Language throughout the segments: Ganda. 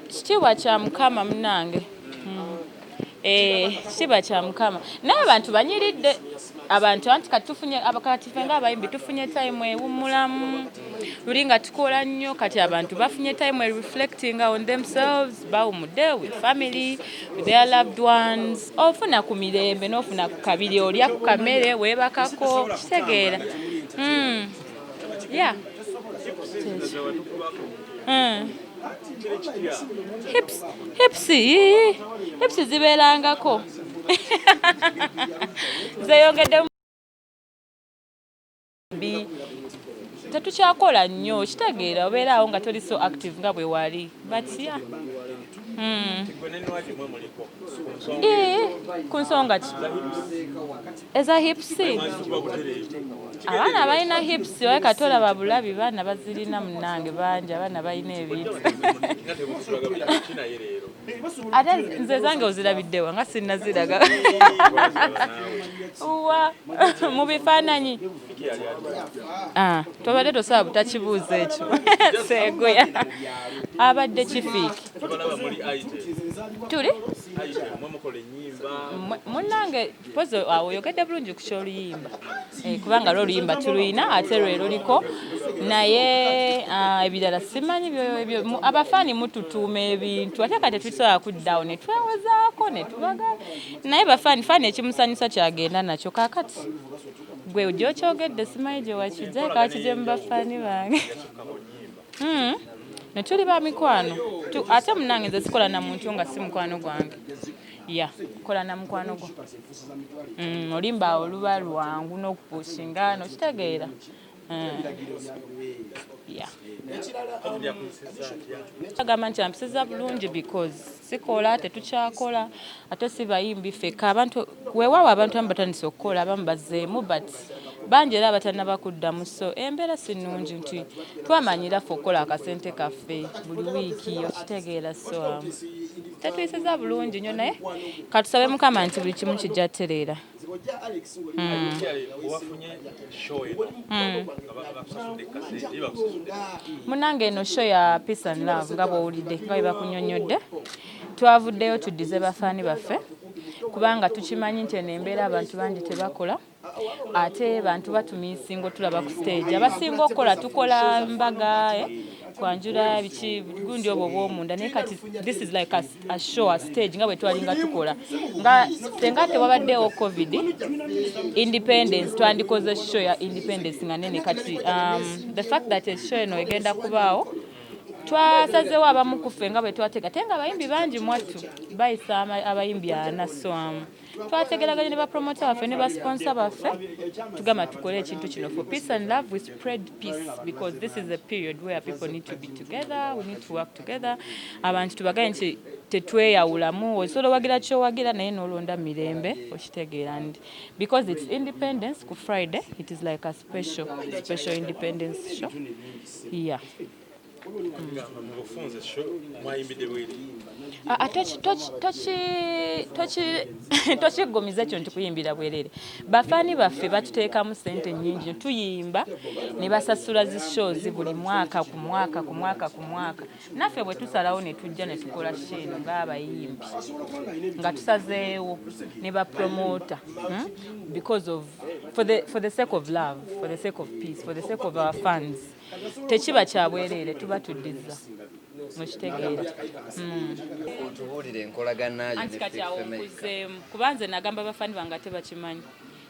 Kitiibwa kya Mukama munange. Eh, kitiibwa kya Mukama. Naye abantu banyiridde, abantu anti kati tufunye, kati ffe ng'abayimbi tufunye time ewummulamu. Luli nga tukola nnyo, kati abantu bafunye time reflecting on themselves, bawumudde with family, with their loved ones. Ofuna ku mirembe n'ofuna ku kabiri, olya ku kamere, weebakako, kitegeera. Yeah. Hips, hips, hips zibeerangako. Zeeyongedde bi tetukyakola nnyo, kitegeera, obeeraawo nga toli so active nga bwe wali, but yeah. Ku nsonga ki eza hips? Abaana balina hips, oye kati olaba bulabi, baana bazirina munange bangi, abaana balina ebintu. Ate nze zange ozirabiddewa nga sinnaziraga wa mu bifaananyi? Ah, tobadde tosobola butakibuuza ekyo. Seeguya abadde kifiiki tuli munnange pozo awo oyogedde bulungi ku ky'oluyimba. Eh, kubanga lwo oluyimba tuluyina ate lwe luliko, naye ebirala simanyi ebyo abafaani mututuuma ebintu, ate kati tetusobola kuddawo ne twewozaako ne tubaga, naye bafaani faani ekimusanyusa kyagenda nakyo. Kaakati gwe gyokyogedde simanyi gye wakijja, kakijje mu bafaani bange. Ne tuli ba mikwano. Ate munange nze sikola na muntu nga si mukwano gwange, ya kola na mukwano gwo. Olimba awo luba lwangu n'okupushinga nokitegeera. Yeah. Agamba nti ampisiza bulungi because sikola, tetukyakola, ate si bayimbi ffekka. Abantu weewaawo, abantu abamu batandise okukola, abamu bazzeemu, but bangi era abatannaba kuddamu, so embeera si nnungi nti twamanyira ffe okukola akasente kaffe buli wiiki, okitegeera? So tetuyisiza bulungi nnyo, naye katusabe Mukama nti buli kimu kijja tereera. Wafunye show eno nga bakusasudde kasente, bakusasudde? Munange, eno show ya peace and love, nga bw'owulidde, nga bwe bakunyonnyodde. Twavuddeyo tuddize bafaani baffe, kubanga tukimanyi nti eno embeera abantu bangi tebakola, ate bantu batumisinga otulaba ku stage. Abasinga okukola tukola mbaga, kwanjula, biki, gundi obwo obwomunda, naye kati this is like a show, a stage, nga bwe twalinga tukola nga senga tewabaddewo COVID. Independence twandikoze show ya independence nga nene. Kati the fact that show eno egenda kubaawo, twasazeewo abamu ku ffe nga bwe twatega, ate nga abayimbi bangi mwattu bayisa abayimbi 40, so twategeraganye ne bapromota baffe ne basponsor baffe, tugamba tukole ekintu kino for peace and love. We spread peace because this is a period where people need to be together, we need to work together. Abantu tubagaye nti tetweyawulamu, osobola owagira kyowagira naye n'olonda mirembe, okitegeera? And because it's independence ku Friday, it is like a special, special independence show, yeah. Mu bufunze show mwayimbidde bweri? Ah, tokiggumiza ekyo nti kuyimbira bwerere. Bafaani baffe batuteekamu sente nnyingi, tuyimba ne basasula zi shows buli mwaka ku mwaka ku mwaka ku mwaka. Naffe bwe tusalawo ne tujja ne tukola show eno ng'abayimbi, nga tusazeewo ne bapromota, Because of for the sake of love, for the sake of peace, for the sake of our fans, tekiba kya bwereere, tuba tuddiza, mukitegeera? Otubuulire enkolagana yo Anti ne kati awo Fik Fameica. nkuzeemu, kuba nze nagamba bafaani bange ate bakimanyi,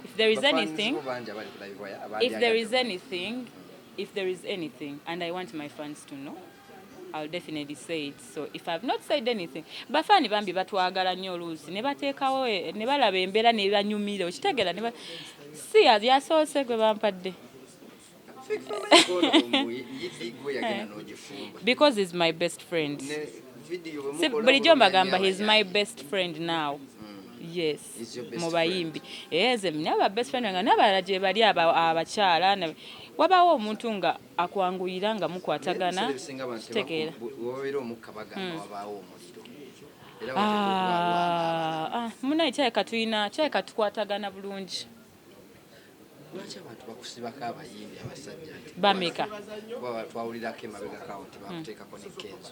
if there is anything Bangi abali ku live wire. If there is anything, if there is anything and I want my fans to know, I'll definitely say it. So if I've not said anything, bafaani bambi batwagala nnyo, oluusi ne bateekawo ne balaba embeera ne banyumira, okitegeera? Ne si yasoose gwe bampadde. Gwe yagenda n'ogifumba. Because he's my best friend. Ne video bwe Si mukola bulijjo mbagamba, bulungi. He's my best friend now, yes. He's your best Mu bayimbi nze naba best friend nga n'abalala gye bali abakyala wabaawo omuntu nga akwanguyira nga mukwatagana. Ebiseera ebisinga abantu Kitegeera? Webabeera omukka bagamba wabaawo omuliro. Era Ah, ah, munaye kyaleka tulina, kyaleka tukwatagana bulungi. Lwaki abantu bakusibako abayimbi abasajja nti Bameka? Kuba twawulirako emabegako nti bakuteekako ne Kenzo.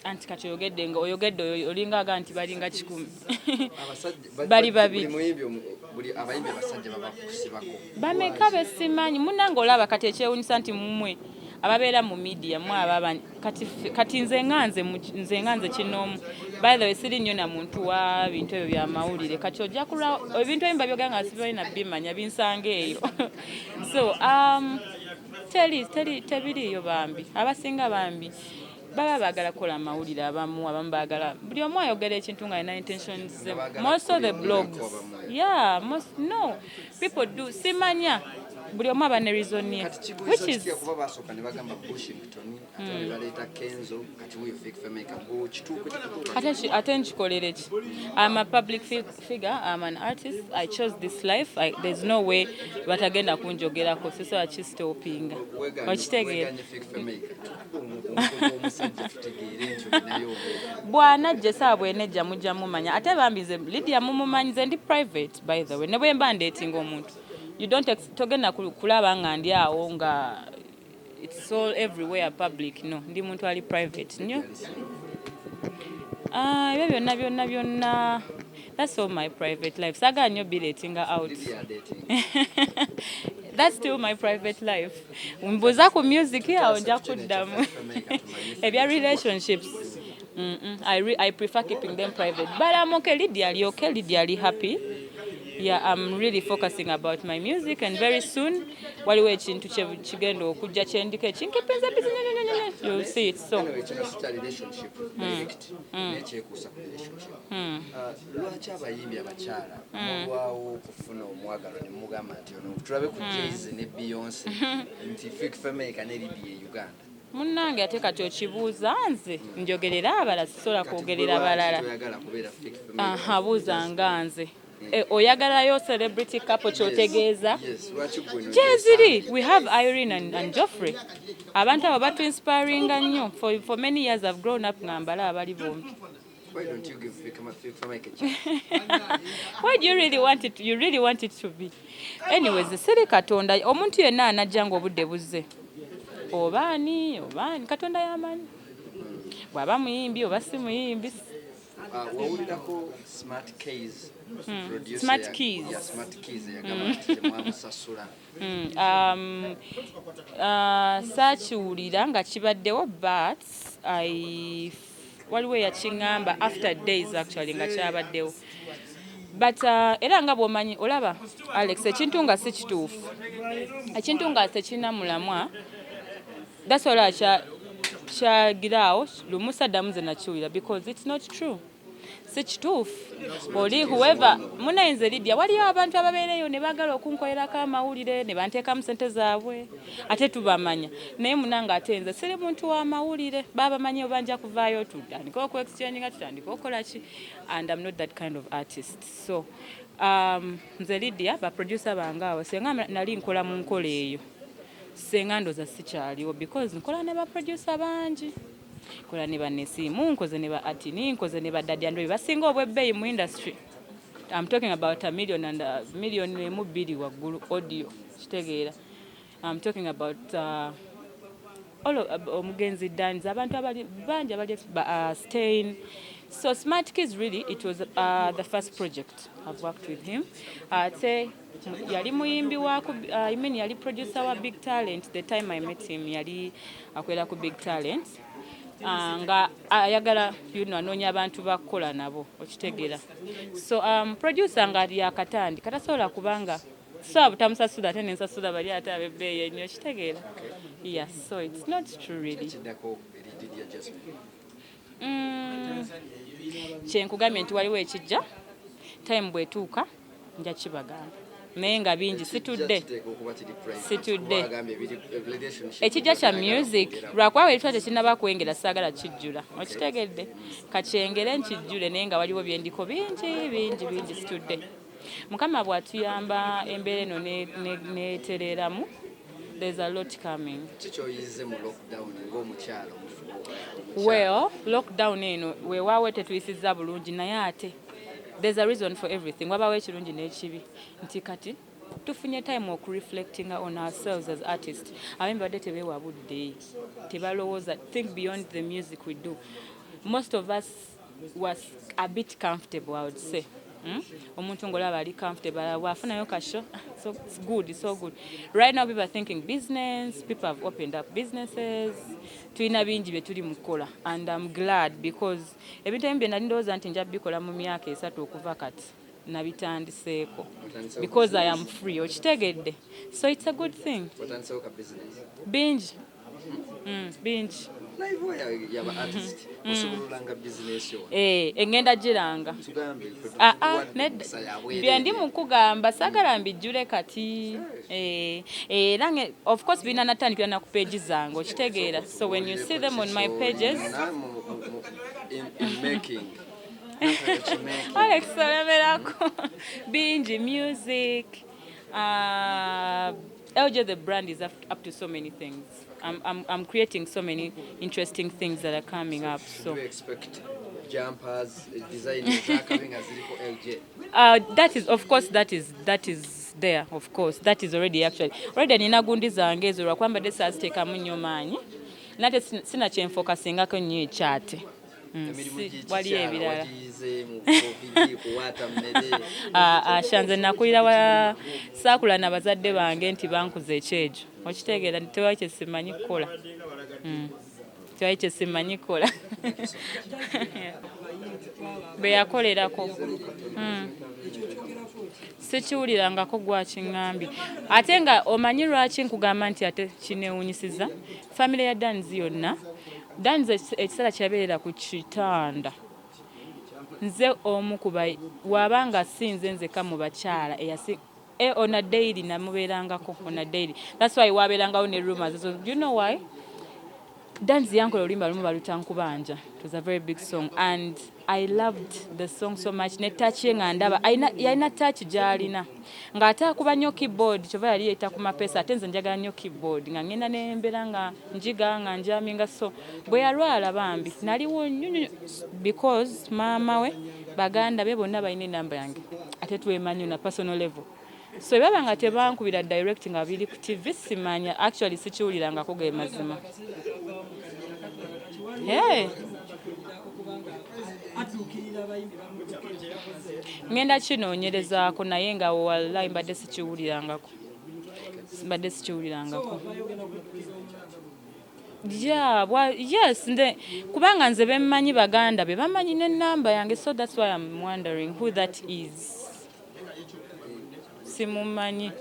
Anti kati oyogedde nga oyogedde, olinga aga nti balinga 100. Abasajja Bali babiri. Buli muyimbi buli abayimbi abasajja babakusibako. Bameka besimanyi? Munange, olaba kati ekyewunyisa nti mumwe ababeera mu media, mwe ababa kati kati nze nga nze kinoomu, by the way, siri nnyo na muntu wa bintu ebyo byamawulire. Kati ojja kulwa ebintu ebimu babyogera nga sibalina bimanya, binsanga eyo. So teri teri tebiriiyo bambi. Abasinga bambi baba baagala kukola amawulire. Abamu baagala, buli omu ayogera ekintu nga alina intentions ze. Baagala Most of the kulindirako blogs abamu. Yeah, most, no, people do, simanya, buli omu aba ne reason ye. Kati which is kigwiso kuba basooka ne bagamba Bushington, ate ne baleeta Kenzo, kati wuyo Fik Fameica kituuke kituuka. Ate nkikolere ki? I'm a public figure. I'm an artist. I chose this life. There's no way batagenda kunjogerako. Sisobola kistopinga, okitegeera? Weganye Fik Fameica, tukuba omukono omusajja tutegeere nti olinayo omuntu. Bw'anajja esaawa bwenejja mujja mumanya. Ate bambi nze Lydia mumumanyi, nze ndi private, by the way. Ne bwe mba ndeetinga omuntu, you don't togenda kulaba nga ndi awo nga it's all everywhere public. No, ndi muntu ali private nnyo. Ah, ebyo byonna byonna byonna, that's all my private life. Saagala nnyo biletinga out. Lydia dating. That's still my private life. Mbuuza ku music awo nja kuddamu. Ebya relationships, I prefer keeping them private, but I'm okay. Lydia ali okay, Lydia ali happy. Yeah, I'm really focusing about my music, and very soon waliwo ekintu kigenda okujja kyendiko ekinkipinza busy nnyo nnyo nnyo nnyo. You'll see it. So Anyway, kino si kya relationship direct, naye kyekuusa ku relationship. Lwaki abayimbi abakyala mulwawo okufuna omwagalwa ne mugamba nti ono, tulabe ku Jay-Z ne Beyonce, nti Fik Fameica ne Lydia e Uganda? Munnange, ate kati okibuuza nze, njogerera abalala, sisobola Kati kwogerera gwe lwaki balala. toyagala kubeera Fik Fameica? Aha, buuza nga nze. Oyagalayo celebrity couple kyotegeeza? Yes, lwaki gwe no Gyeziri. We have Irene and Geoffrey. Abantu abo batuinspiringa nnyo. For many years I've grown up nga mbala abali bombi. Why don't you give Fik Fameica a chance? Why do you really want it? You really want it to be? Anyways, siri Katonda. Omuntu yenna anajja nga obudde buzze, oba ani oba ani, Katonda yamanyi bw'aba muyimbi oba si muyimbi. Wawulirako Smart Keys producer Smart Keys. Yeah, Smart Keys yagamba nti temwamusasula. Saakiwulira nga kibaddewo, but waliwo eyakiŋŋamba after days actually nga kyabaddewo. But era nga bw'omanyi, olaba Alex, ekintu nga si kituufu, ekintu nga tekirina mulamwa, that's all kyagiraawo lumu saddamu nze nakiwulira because it's not true, si kituufu. Oli whoever munayinza Lydia, waliyo abantu ababeereyo ne baagala okunkolerako amawulire ne banteekamu sente zaabwe, ate tubamanya. Naye munange, ate nze siri muntu wa mawulire. Babamanyi oba nja kuvaayo tutandike okuexchanginga, tutandike okukola ki, and I'm not that kind of artist. So nze Lydia, baproducer bange awo, senga nali nkola mu nkola eyo, senga ndoza sikyaliwo, because nkola ne baproducer bangi, nkola ne banesiimu, nkoze ne ba Atini, nkoze ne ba Daddy Andre basinga obwebbeeyi mu industry. I'm talking about a million and a million emu bbiri waggulu audio, kitegeera? I'm talking about all of, omugenzi Dans, abantu abali bangi abali Stain. So Smart Keys, really, it was the first project I've worked with him. Ate yali muyimbi wa I mean, yali producer wa Big Talent. The time I met him, yali akolera ku Big Talent, nga ayagala anoonya abantu bakukola nabo, okitegeera? So producer nga yakatandika, tasobola kubanga so butamusasula ate nensasula bali ate ab'ebbeeyi ennyo, okitegeera? Yes, so it's not true really. Kiddako eri Lydia Jasmine. Kyenkugambye nti waliwo ekijja, time bwetuuka nja kibagamba, naye nga bingi situdde. Kiteekwa okuba kiri private. Situdde. Kuba agambye relationship Ekijja kya tayagala music. kwogerako. Lwakuba bwe tekinnaba kwengera, saagala kijjula, okitegedde? Kakyengere nkijjule, naye nga waliwo byendiko bingi bingi bingi situdde. Mukama bw'atuyamba embeera eno netereeramu, there's a lot coming. Kiki oyize mu lockdown ng'omukyala omufu? Well, lockdown eno weewaawo tetuyisizza bulungi, naye ate there's a reason for everything. Wabaawo ekirungi n'ekibi, nti kati Tufunye time okureflectinga on ourselves as artists. Abayimbi badde tebeewa budde, tebalowooza, think beyond the music we do. Most of us was a bit comfortable, I would say. Omuntu ng'olaba ali comfortable, bw'afunayo ka show, so it's good, it's so good. Right now people are thinking business, people have opened up businesses. Tulina bingi bye tuli mu kukola and I'm glad because ebintu ebimu bye nali ndowooza nti nja bikola mu myaka 3 okuva kati nabitandiseeko Otandiseewo because I am free, okitegedde? So it's a good thing. Otandisewo ka business? Bingi. Bingi. Live yaba artist, osobola olanga business yo? Eh, engenda giranga. Tugambe. Ah, ah, nedda. Bye ndi mu kugamba saagala mbijjule kati. Eh, era of course birina natandikira na ku page zange, okitegeera? So when you see them on my pages. In making. Alex, olemerako bingi. Music, LJ the brand is up to so many things. I'm creating so many interesting things that are coming up, so Do you expect jumpers design ezakabi nga ziriko LJ? That is, of course, that is there. Of course that is already, actually already nina gundi zange ezo, lwakuba mbadde saaziteekamu nnyo maanyi, nate sina kyenfocusingako nnyo ekyate. Emirimu Waliyo gy'ekikyala ebirala. Wagiyize mu COVID kuwaata mmere? Ah, ah, shanze nakulira wa saakula na bazadde bange nti bankuza ekyejo, okitegeera? Tewali kyesimanyi kukola. Tewali kyesimanyi kukola be yakolerako. Sikiwulirangako gwakiŋŋambye, ate nga omanyi lwaki nkugamba nti ate kinewunyisiza famire ya Danzi yonna. Danzi ekiseera kyabeerera ku kitanda, nze omu ku wabanga si nze nzekka mu bakyala eyasi on a daily namubeerangako on a daily. That's why wabeerangawo ne rumors. So do you know why Danzi yankola oluyimba lumu baluta Nkubanja? It was a very big song and I loved the song so much, ne touch ye nga ndaba yalina touch gy'alina ng'ate akuba nnyo keyboard, kyova yali yeeyita ku mapeesa, ate nze njagala nnyo keyboard, nga ngenda nembeera nga njiga nga njaminga. So bwe yalwala bambi naliwo nnyo nnyo because maama we, baganda be bonna balina enamba yange, ate twemanyi na personal level. So ebaba nga tebankubira direct nga biri ku TV, simanya. Actually sikiwulirangako ge mazima. Hey. Ngenda kinoonyerezaako, naye nga wallahi mbadde sikiwulirangako, mbadde sikiwulirangako. Yeah, yes, nde kubanga nze bemmanyi baganda be bamanyi n'ennamba yange, so that's why I'm wondering who that is. Simumanyi.